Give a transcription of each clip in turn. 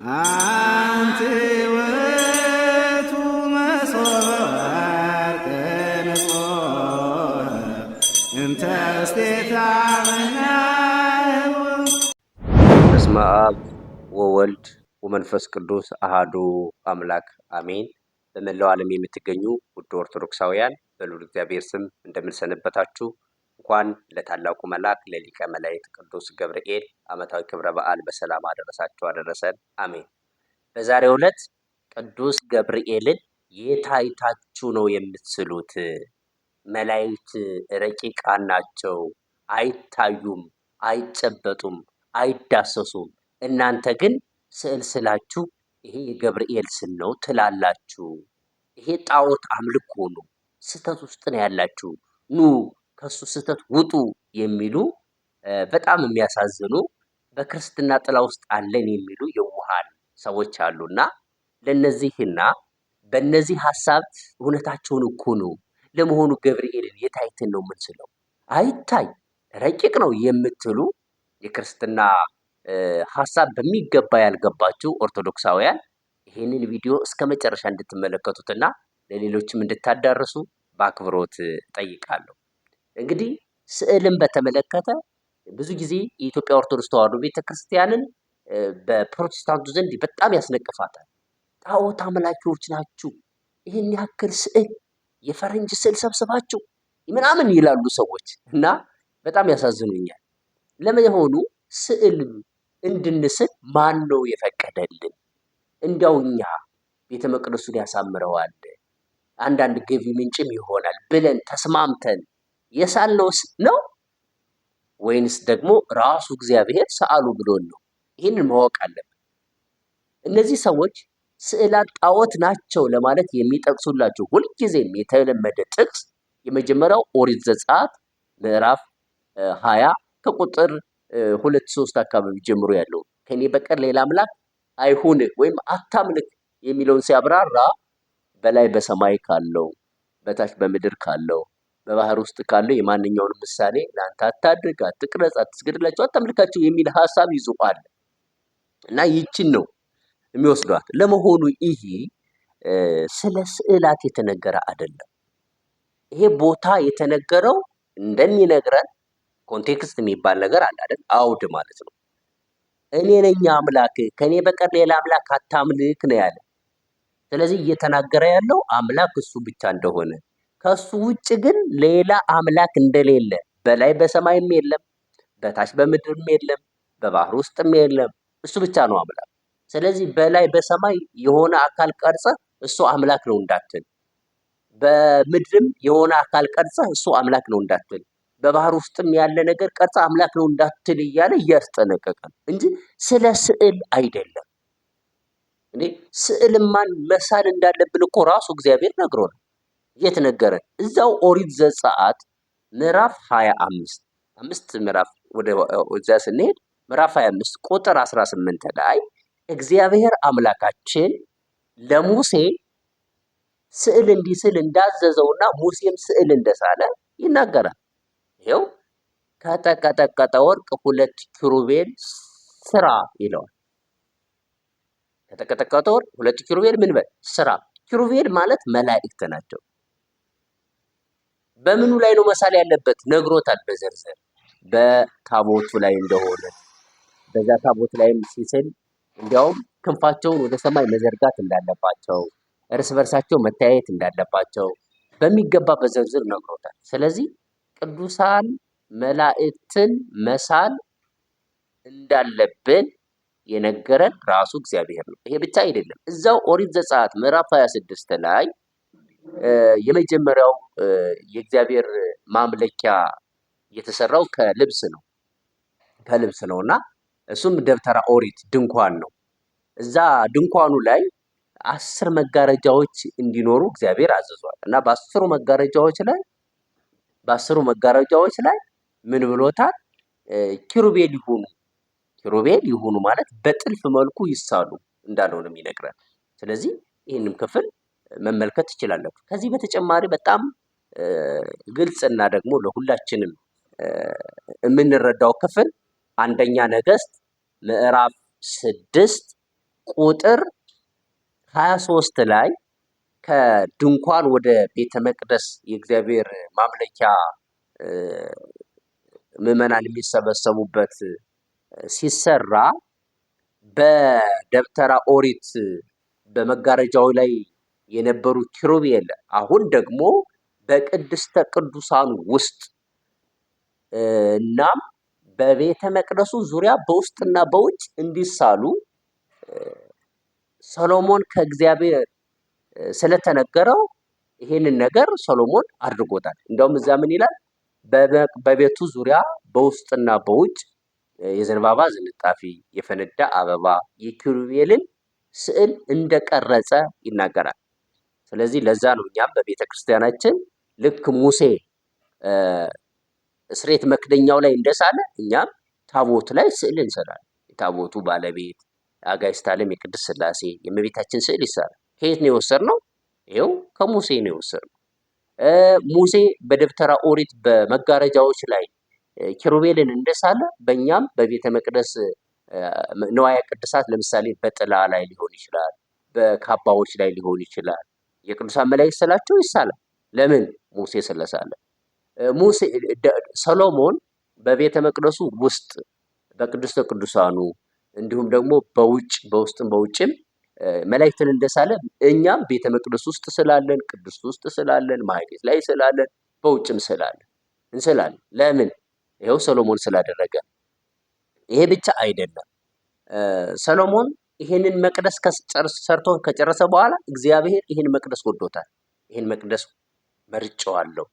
አንቲ ውእቱ መሶበ ወርቅ ንጹሕ እንተ ውስቴታ መናህቡ። በስመ አብ ወወልድ ወመንፈስ ቅዱስ አሃዱ አምላክ አሜን። በመላው ዓለም የምትገኙ ውድ ኦርቶዶክሳውያን በልዑል እግዚአብሔር ስም እንደምንሰነበታችሁ፣ እንኳን ለታላቁ መልአክ ለሊቀ መላእክት ቅዱስ ገብርኤል ዓመታዊ ክብረ በዓል በሰላም አደረሳችሁ አደረሰን፣ አሜን። በዛሬው ዕለት ቅዱስ ገብርኤልን የታይታችሁ ነው የምትስሉት? መላእክት ረቂቃን ናቸው፣ አይታዩም፣ አይጨበጡም፣ አይዳሰሱም። እናንተ ግን ስዕል ስላችሁ ይሄ የገብርኤል ስም ነው ትላላችሁ። ይሄ ጣዖት አምልኮ ነው፣ ስህተት ውስጥ ነው ያላችሁ፣ ኑ ከሱ ስህተት ውጡ የሚሉ በጣም የሚያሳዝኑ በክርስትና ጥላ ውስጥ አለን የሚሉ የውሃን ሰዎች አሉና ለነዚህና በእነዚህ ሀሳብ እውነታቸውን እኮ ነው። ለመሆኑ ገብርኤልን የታይትን ነው የምንስለው? አይታይ ረቂቅ ነው የምትሉ የክርስትና ሀሳብ በሚገባ ያልገባችሁ ኦርቶዶክሳውያን ይህንን ቪዲዮ እስከ መጨረሻ እንድትመለከቱትና ለሌሎችም እንድታዳርሱ በአክብሮት ጠይቃለሁ። እንግዲህ ስዕልን በተመለከተ ብዙ ጊዜ የኢትዮጵያ ኦርቶዶክስ ተዋሕዶ ቤተክርስቲያንን በፕሮቴስታንቱ ዘንድ በጣም ያስነቅፋታል። ጣዖት አምላኪዎች ናችሁ፣ ይህን ያክል ስዕል የፈረንጅ ስዕል ሰብስባችሁ ምናምን ይላሉ ሰዎች እና በጣም ያሳዝኑኛል። ለመሆኑ ስዕል እንድንስል ማን ነው የፈቀደልን? እንዲያው እኛ ቤተ መቅደሱን ያሳምረዋል፣ አንዳንድ ገቢ ምንጭም ይሆናል ብለን ተስማምተን የሳልነውስ ነው ወይንስ ደግሞ ራሱ እግዚአብሔር ሰአሉ ብሎን ነው? ይህንን ማወቅ አለብን። እነዚህ ሰዎች ስዕላት ጣዖት ናቸው ለማለት የሚጠቅሱላቸው ሁልጊዜም የተለመደ ጥቅስ የመጀመሪያው ኦሪት ዘጸአት ምዕራፍ 20 ከቁጥር 2-3 አካባቢ ጀምሮ ያለው ከኔ በቀር ሌላ አምላክ አይሁንህ ወይም አታምልክ የሚለውን ሲያብራራ በላይ በሰማይ ካለው፣ በታች በምድር ካለው፣ በባህር ውስጥ ካለው የማንኛውንም ምሳሌ ለአንተ አታድርግ፣ አትቅረጽ፣ አትስገድላቸው፣ አታምልካቸው የሚል ሀሳብ ይዞ አለ እና ይችን ነው የሚወስዷት። ለመሆኑ ይሄ ስለ ስዕላት የተነገረ አይደለም። ይሄ ቦታ የተነገረው እንደሚነግረን context የሚባል ነገር አለ አይደል? አውድ ማለት ነው። እኔ ነኝ አምላክ፣ ከኔ በቀር ሌላ አምላክ አታምልክ ነው ያለ። ስለዚህ እየተናገረ ያለው አምላክ እሱ ብቻ እንደሆነ፣ ከሱ ውጭ ግን ሌላ አምላክ እንደሌለ፣ በላይ በሰማይም የለም፣ በታች በምድርም የለም፣ በባህር ውስጥም የለም። እሱ ብቻ ነው አምላክ። ስለዚህ በላይ በሰማይ የሆነ አካል ቀርጸ እሱ አምላክ ነው እንዳትል፣ በምድርም የሆነ አካል ቀርጸ እሱ አምላክ ነው እንዳትል፣ በባህር ውስጥም ያለ ነገር ቀርጸ አምላክ ነው እንዳትል እያለ እያስጠነቀቀ ነው እንጂ ስለ ስዕል አይደለም። እንዴ ስዕልማን መሳል እንዳለብን እኮ ራሱ እግዚአብሔር ነግሮናል። የት ነገረን? እዛው ኦሪት ዘጸአት ምዕራፍ 25 አምስት ምዕራፍ ወደ እዚያ ስንሄድ ምዕራፍ 25 ቁጥር 18 ላይ እግዚአብሔር አምላካችን ለሙሴ ስዕል እንዲስል እንዳዘዘውና ሙሴም ስዕል እንደሳለ ይናገራል። ይኸው ከተቀጠቀጠ ወርቅ ሁለት ኪሩቤል ስራ ይለዋል። ከተቀጠቀጠ ወርቅ ሁለት ኪሩቤል ምን በል ስራ። ኪሩቤል ማለት መላእክት ናቸው። በምኑ ላይ ነው መሳል ያለበት ነግሮታል በዝርዝር በታቦቱ ላይ እንደሆነ፣ በዛ ታቦት ላይም ሲስል እንዲያውም ክንፋቸውን ወደ ሰማይ መዘርጋት እንዳለባቸው፣ እርስ በርሳቸው መተያየት እንዳለባቸው በሚገባ በዝርዝር ነግሮታል። ስለዚህ ቅዱሳን መላእክትን መሳል እንዳለብን የነገረን ራሱ እግዚአብሔር ነው። ይሄ ብቻ አይደለም። እዛው ኦሪት ዘጸአት ምዕራፍ 26 ላይ የመጀመሪያው የእግዚአብሔር ማምለኪያ የተሰራው ከልብስ ነው ከልብስ ነው እና እሱም ደብተራ ኦሪት ድንኳን ነው። እዛ ድንኳኑ ላይ 10 መጋረጃዎች እንዲኖሩ እግዚአብሔር አዝዟል እና በ10ሩ መጋረጃዎች ላይ ምን ብሎታል? ኪሩቤል ይሁኑ። ኪሩቤል ይሁኑ ማለት በጥልፍ መልኩ ይሳሉ እንዳለው ነው የሚነግረን። ስለዚህ ይህንም ክፍል መመልከት ትችላላችሁ። ከዚህ በተጨማሪ በጣም ግልጽና ደግሞ ለሁላችንም የምንረዳው ክፍል አንደኛ ነገሥት ምዕራፍ 6 ቁጥር 23 ላይ ከድንኳን ወደ ቤተ መቅደስ የእግዚአብሔር ማምለኪያ ምዕመናን የሚሰበሰቡበት ሲሰራ በደብተራ ኦሪት በመጋረጃው ላይ የነበሩ ኪሩቤል አሁን ደግሞ በቅድስተ ቅዱሳኑ ውስጥ እናም በቤተ መቅደሱ ዙሪያ በውስጥና በውጭ እንዲሳሉ ሰሎሞን ከእግዚአብሔር ስለተነገረው ይሄንን ነገር ሰሎሞን አድርጎታል። እንደውም እዚያ ምን ይላል? በቤቱ ዙሪያ በውስጥና በውጭ የዘንባባ ዝንጣፊ፣ የፈነዳ አበባ፣ የኪሩቤልን ስዕል እንደቀረጸ ይናገራል። ስለዚህ ለዛ ነው እኛም በቤተ ክርስቲያናችን ልክ ሙሴ ስርየት መክደኛው ላይ እንደሳለ እኛም ታቦት ላይ ስዕል እንስላለን። የታቦቱ ባለቤት አጋዕዝተ ዓለም የቅድስት ሥላሴ የእመቤታችን ስዕል ይሳላል። ከየት ነው የወሰድነው? ይኸው ከሙሴ ነው የወሰድነው። ሙሴ በደብተራ ኦሪት በመጋረጃዎች ላይ ኪሩቤልን እንደሳለ በእኛም በቤተ መቅደስ ንዋየ ቅድሳት ለምሳሌ በጥላ ላይ ሊሆን ይችላል፣ በካባዎች ላይ ሊሆን ይችላል። የቅዱሳን መላእክት ስላቸው ይሳላል። ለምን? ሙሴ ስለሳለ። ሙሴ ሰሎሞን በቤተ መቅደሱ ውስጥ በቅድስተ ቅዱሳኑ እንዲሁም ደግሞ በውጭ በውስጥም በውጭም መላእክትን እንደሳለ እኛም ቤተ መቅደስ ውስጥ ስላለን፣ ቅዱስ ውስጥ ስላለን፣ ማህሌት ላይ ስላለን፣ በውጭም ስላለን እንስላለን። ለምን? ይኸው ሰሎሞን ስላደረገ። ይሄ ብቻ አይደለም። ሰሎሞን ይሄንን መቅደስ ሰርቶ ከጨረሰ በኋላ እግዚአብሔር ይሄን መቅደስ ወዶታል። ይሄን መቅደስ መርጬዋለሁ፣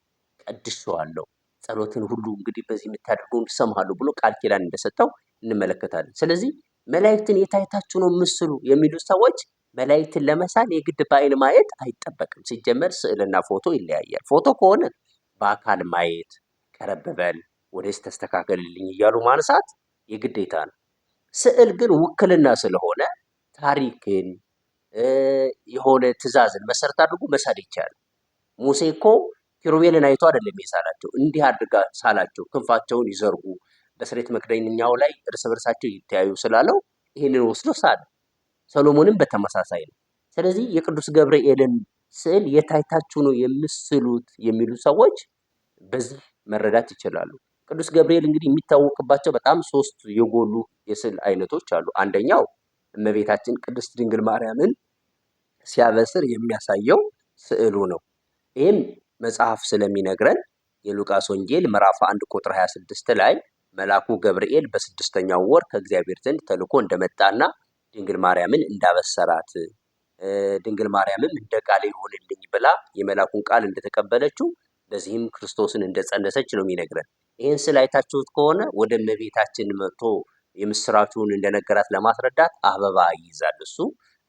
ቀድሼዋለሁ፣ ጸሎትን ሁሉ እንግዲህ በዚህ የምታደርገውን እሰማሃለሁ ብሎ ቃል ኪዳን እንደሰጠው እንመለከታለን። ስለዚህ መላእክትን የታይታችሁ ነው ምስሉ የሚሉ ሰዎች መላእክትን ለመሳል የግድ በአይን ማየት አይጠበቅም። ሲጀመር ስዕልና ፎቶ ይለያያል። ፎቶ ከሆነ በአካል ማየት፣ ቀረብ በል፣ ወደዚህ ተስተካከልልኝ እያሉ ማንሳት የግዴታ ነው። ስዕል ግን ውክልና ስለሆነ ታሪክን የሆነ ትእዛዝን መሰረት አድርጎ መሳል ይቻላል። ሙሴ እኮ ኪሩቤልን አይቶ አይደለም የሳላቸው፣ እንዲህ አድርጋ ሳላቸው፣ ክንፋቸውን ይዘርጉ በስርየት መክደኛው ላይ እርስ በርሳቸው ይተያዩ ስላለው ይህንን ወስዶ ሳለ። ሰሎሞንም በተመሳሳይ ነው። ስለዚህ የቅዱስ ገብርኤልን ስዕል የታይታችሁ ነው የምስሉት የሚሉ ሰዎች በዚህ መረዳት ይችላሉ። ቅዱስ ገብርኤል እንግዲህ የሚታወቅባቸው በጣም ሶስት የጎሉ የስዕል አይነቶች አሉ። አንደኛው እመቤታችን ቅድስት ድንግል ማርያምን ሲያበስር የሚያሳየው ስዕሉ ነው። ይህም መጽሐፍ ስለሚነግረን የሉቃስ ወንጌል ምዕራፍ 1 ቁጥር 26 ላይ መልአኩ ገብርኤል በስድስተኛው ወር ከእግዚአብሔር ዘንድ ተልኮ እንደመጣና ድንግል ማርያምን እንዳበሰራት ድንግል ማርያምም እንደ ቃል ይሁንልኝ ብላ የመልአኩን ቃል እንደተቀበለችው በዚህም ክርስቶስን እንደጸነሰች ነው የሚነግረን። ይህን ስዕል አይታችሁት ከሆነ ወደ እመቤታችን መጥቶ የምስራቹን እንደነገራት ለማስረዳት አበባ ይይዛል እሱ፣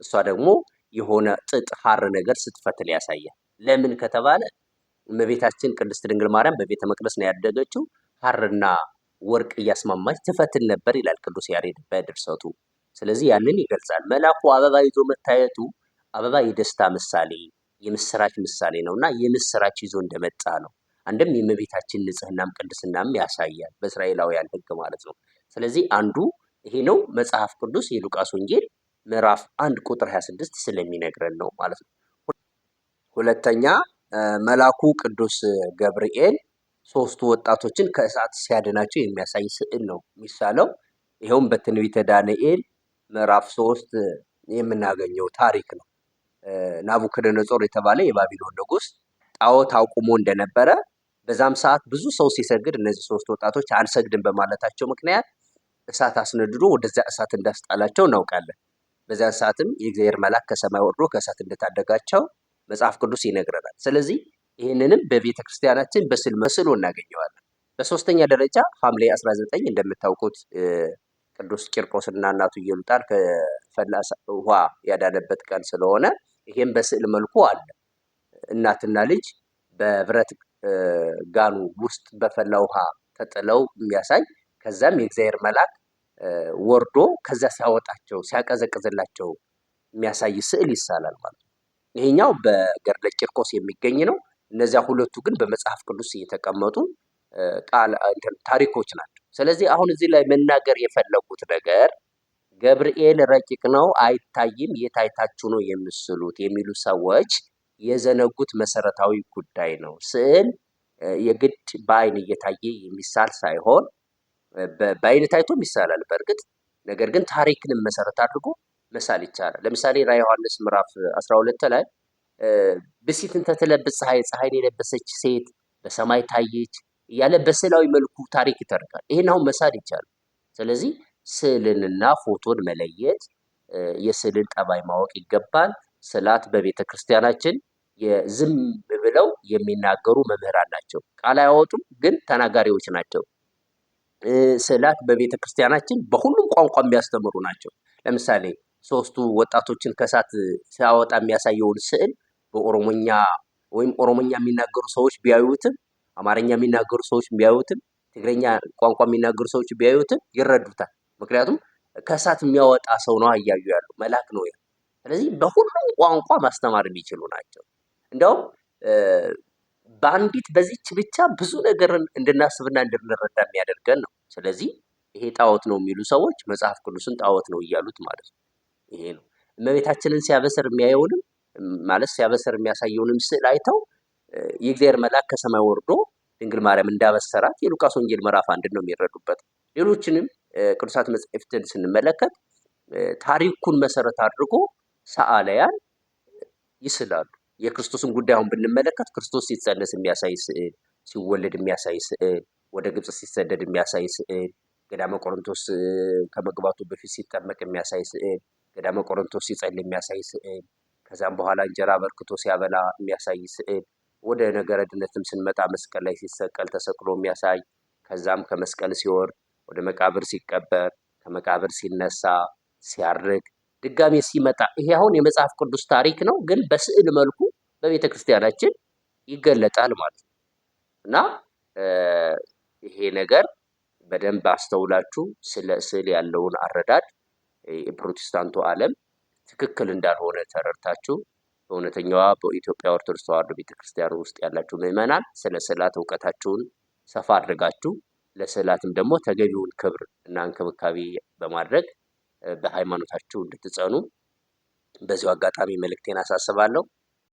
እሷ ደግሞ የሆነ ጥጥ ሐር ነገር ስትፈትል ያሳያል። ለምን ከተባለ እመቤታችን ቅድስት ድንግል ማርያም በቤተ መቅደስ ነው ያደገችው። ሐርና ወርቅ እያስማማች ትፈትል ነበር ይላል ቅዱስ ያሬድ በድርሰቱ። ስለዚህ ያንን ይገልጻል። መልአኩ አበባ ይዞ መታየቱ አበባ የደስታ ምሳሌ፣ የምስራች ምሳሌ ነው እና የምስራች ይዞ እንደመጣ ነው። አንድም የእመቤታችን ንጽህናም ቅድስናም ያሳያል በእስራኤላውያን ሕግ ማለት ነው። ስለዚህ አንዱ ይሄ ነው። መጽሐፍ ቅዱስ የሉቃስ ወንጌል ምዕራፍ 1 ቁጥር 26 ስለሚነግረን ነው ማለት ነው። ሁለተኛ መልአኩ ቅዱስ ገብርኤል ሶስቱ ወጣቶችን ከእሳት ሲያድናቸው የሚያሳይ ስዕል ነው የሚሳለው። ይኸውም በትንቢተ ዳንኤል ምዕራፍ 3 የምናገኘው ታሪክ ነው። ናቡከደነጾር የተባለ የባቢሎን ንጉስ ጣዖት አቁሞ እንደነበረ በዛም ሰዓት ብዙ ሰው ሲሰግድ እነዚህ ሶስት ወጣቶች አንሰግድም በማለታቸው ምክንያት እሳት አስነድዶ ወደዚያ እሳት እንዳስጣላቸው እናውቃለን። በዚያን ሰዓትም የእግዚአብሔር መልአክ ከሰማይ ወርዶ ከእሳት እንደታደጋቸው መጽሐፍ ቅዱስ ይነግረናል። ስለዚህ ይህንንም በቤተ ክርስቲያናችን በስዕል መስሎ እናገኘዋለን። በሶስተኛ ደረጃ ሐምሌ 19 እንደምታውቁት ቅዱስ ቂርቆስና እናቱ ኢየሉጣን ከፈላ ውሃ ያዳነበት ቀን ስለሆነ ይሄም በስዕል መልኩ አለ። እናትና ልጅ በብረት ጋኑ ውስጥ በፈላ ውሃ ተጥለው የሚያሳይ ከዛም የእግዚአብሔር መልአክ ወርዶ ከዛ ሲያወጣቸው ሲያቀዘቅዝላቸው የሚያሳይ ስዕል ይሳላል ማለት ነው። ይሄኛው በገድለ ቂርቆስ የሚገኝ ነው። እነዚያ ሁለቱ ግን በመጽሐፍ ቅዱስ እየተቀመጡ ቃል ታሪኮች ናቸው። ስለዚህ አሁን እዚህ ላይ መናገር የፈለጉት ነገር ገብርኤል ረቂቅ ነው አይታይም፣ የት አይታችሁ ነው የምስሉት የሚሉ ሰዎች የዘነጉት መሰረታዊ ጉዳይ ነው። ስዕል የግድ በአይን እየታየ የሚሳል ሳይሆን በአይን ታይቶም ይሳላል በእርግጥ ነገር ግን ታሪክንም መሰረት አድርጎ መሳል ይቻላል። ለምሳሌ ራዕየ ዮሐንስ ምዕራፍ 12 ላይ ብእሲት እንተ ትለብስ ፀሐይ፣ ፀሐይን የለበሰች ሴት በሰማይ ታየች እያለ በስዕላዊ መልኩ ታሪክ ይተርካል። ይሄን አሁን መሳል ይቻላል። ስለዚህ ስዕልንና ፎቶን መለየት የስዕልን ጠባይ ማወቅ ይገባል። ስዕላት በቤተ ክርስቲያናችን የዝም ብለው የሚናገሩ መምህራን ናቸው። ቃል አያወጡም፣ ግን ተናጋሪዎች ናቸው። ስዕላት በቤተ ክርስቲያናችን በሁሉም ቋንቋ የሚያስተምሩ ናቸው። ለምሳሌ ሶስቱ ወጣቶችን ከእሳት ሲያወጣ የሚያሳየውን ስዕል በኦሮሞኛ ወይም ኦሮሞኛ የሚናገሩ ሰዎች ቢያዩትም፣ አማርኛ የሚናገሩ ሰዎች ቢያዩትም፣ ትግረኛ ቋንቋ የሚናገሩ ሰዎች ቢያዩትም ይረዱታል። ምክንያቱም ከእሳት የሚያወጣ ሰው ነው እያዩ ያሉ መልአክ ነው። ስለዚህ በሁሉም ቋንቋ ማስተማር የሚችሉ ናቸው። እንዲያውም በአንዲት በዚች ብቻ ብዙ ነገርን እንድናስብና እንድንረዳ የሚያደርገን ነው። ስለዚህ ይሄ ጣዖት ነው የሚሉ ሰዎች መጽሐፍ ቅዱስን ጣዖት ነው እያሉት ማለት ነው። ይሄ ነው። እመቤታችንን ሲያበስር የሚያየውንም ማለት ሲያበስር የሚያሳየውንም ስዕል አይተው የእግዚአብሔር መልአክ ከሰማይ ወርዶ ድንግል ማርያም እንዳበሰራት የሉቃስ ወንጌል ምዕራፍ 1 ነው የሚረዱበት። ሌሎችንም ቅዱሳት መጻሕፍትን ስንመለከት ታሪኩን መሰረት አድርጎ ሰዓሊያን ይስላሉ። የክርስቶስን ጉዳይ አሁን ብንመለከት ክርስቶስ ሲጸነስ የሚያሳይ ስዕል፣ ሲወለድ የሚያሳይ ስዕል፣ ወደ ግብፅ ሲሰደድ የሚያሳይ ስዕል፣ ገዳመ ቆሮንቶስ ከመግባቱ በፊት ሲጠመቅ የሚያሳይ ስዕል፣ ገዳመ ቆሮንቶስ ሲጸልይ የሚያሳይ ስዕል፣ ከዛም በኋላ እንጀራ አበርክቶ ሲያበላ የሚያሳይ ስዕል፣ ወደ ነገረ ድነትም ስንመጣ መስቀል ላይ ሲሰቀል ተሰቅሎ የሚያሳይ፣ ከዛም ከመስቀል ሲወርድ ወደ መቃብር ሲቀበር፣ ከመቃብር ሲነሳ፣ ሲያርግ፣ ድጋሜ ሲመጣ፣ ይሄ አሁን የመጽሐፍ ቅዱስ ታሪክ ነው፣ ግን በስዕል መልኩ በቤተ ክርስቲያናችን ይገለጣል ማለት ነው። እና ይሄ ነገር በደንብ አስተውላችሁ ስለ ስዕል ያለውን አረዳድ የፕሮቴስታንቱ ዓለም ትክክል እንዳልሆነ ተረድታችሁ በእውነተኛዋ በኢትዮጵያ ኦርቶዶክስ ተዋሕዶ ቤተክርስቲያን ውስጥ ያላችሁ ምዕመናን ስለ ስዕላት እውቀታችሁን ሰፋ አድርጋችሁ ለስዕላትም ደግሞ ተገቢውን ክብር እና እንክብካቤ በማድረግ በሃይማኖታችሁ እንድትጸኑ በዚሁ አጋጣሚ መልእክቴን አሳስባለሁ።